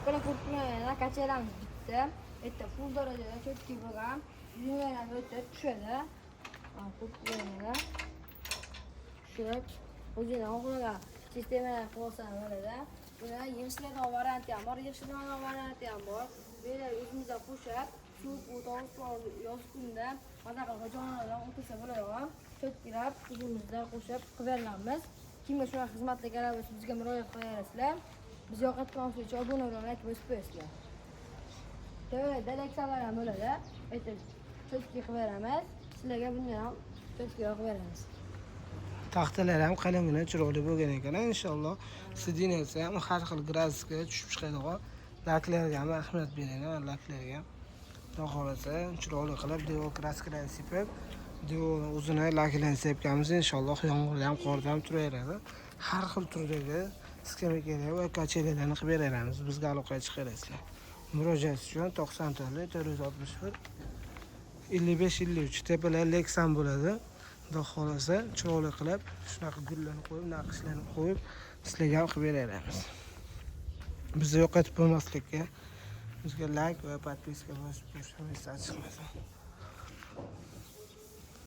Ikkala qulflarni kachelamiz bitta. Bitta full darajada cho'tki bo'lgan. Yunglar o'tib tushadi. Qulflarni tushib, o'zini xohlagan sistemalar qilib olsa bo'ladi. Buni yig'ishtiradigan varianti ham bor, yig'ishtiradigan varianti ham bor. Bu yerda o'zimizda qo'shib, suv, tovuq yoz kunida maza qilib jonivorlar o'tirsa bo'ladi. Cho'tkilab o'zimizda qo'shib qilib beramiz. Kimga shunaqa xizmatlar kerak bo'lsa, bizga murojaat qilaverasizlar. Biz yoqadigan uchun obuna bo'lib, layk bosib qo'yasizlar. Tevarakda ham bo'ladi. Aytib, cho'tki qilib beramiz. Sizlarga bundan ham cho'tki qilib beramiz. Taxtalar ham qalingina, chiroyli bo'lgan ekan. Inshaalloh, сиденья si ham har xil gradusga tushib chiqadigan. Laklarga ham ahamiyat bering, laklarga ham. Xudo xohlasa, chiroyli qilib devor kraskalarni sepib, devorni o'zini laklarni sepganmiz. Inshaalloh, yomg'irda ham, qorda ham turaveradi. Har xil turdagi skameykalar va качели larni qilib beraveramiz. Bizga aloqaga chiqaverasizlar. Murojaat uchun 94 461 55 53. Tepalar Lexan bo'ladi. Xudo xohlasa, chiroyli qilib, shunaqa gullarni qo'yib, naqshlarni qo'yib, sizlarga ham qilib beraveramiz. Bizni yo'qotib bo'lmaslikka bizga layk va подписка bosib qo'yishni esdan chiqmasin.